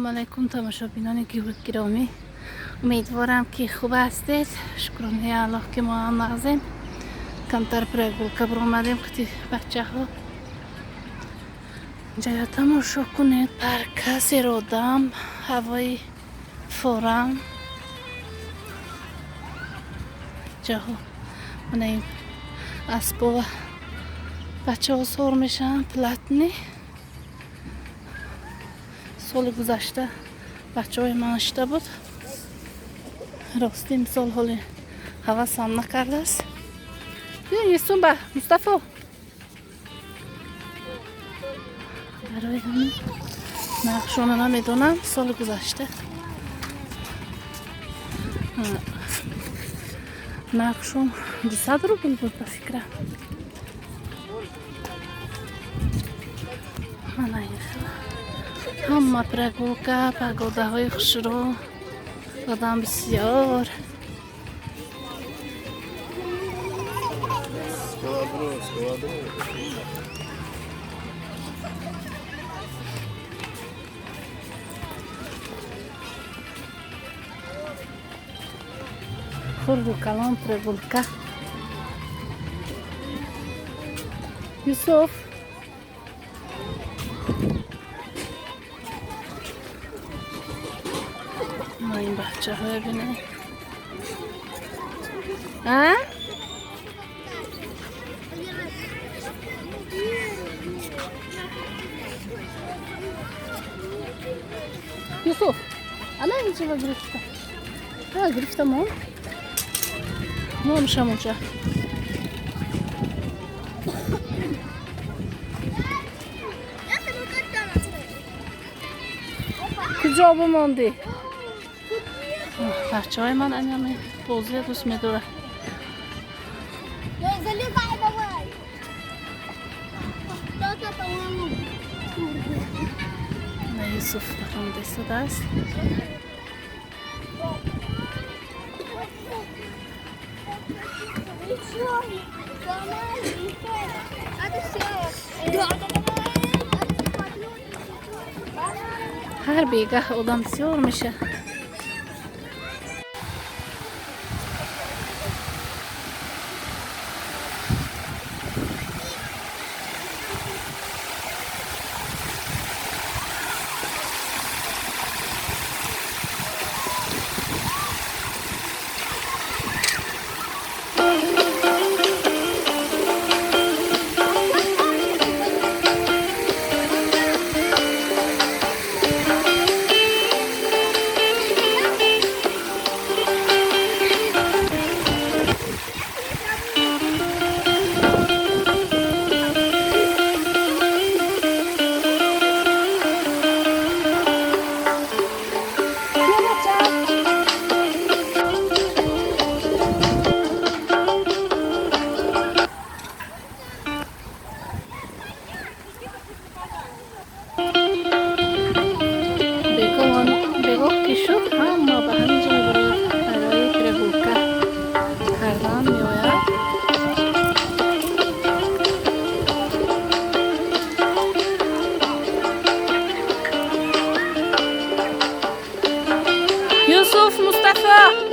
Ассалому алайкум, тамошобинони гиромӣ. Умедворам, ки хуб ҳастед. Шукронаи Аллоҳ, ки мо ҳам нағзем. Камтар прогулка биромадем қити бачаҳо. Ҷая тамошо кунед. Парка серодам, ҳавои форам. Ҷаҳо мана ин асбова бачаҳо сор мешаванд, платный. Соли гузашта бачаҳои ман шида буд. Рости, имсол ҳоли ҳавасам накардааст. Юсумба, Мустафо, барои ҳамин нархшона намедонам. Соли гузашта нархшон 200 рубл буд, ба фикрам. Мана ин хела ҳама прогулка, погодаҳои хушрӯ, одам бисёр. Скалодром, скалодром. Хурду калон прогулка. Юсуф, ма ин бачаҳоя бинед. А, Юсуф, ана инҷава гирифта. А, гирифта мон. Мон шамонча. Куҷо бимондӣ? Бачаҳои ман анами бозия дӯст медорад. Залезай давай. Что-то, по-моему. На Юсуф баромада истодааст. И чё? Сломали, и что? Это все. Да, давай. Ҳар бегаҳ одам бисёр мешавад. Бегоҳ ки шуд, ҳама ба ҳамин ҷо мебарояд, барои прогулка кардан меояд. Юсуф, Мустафо.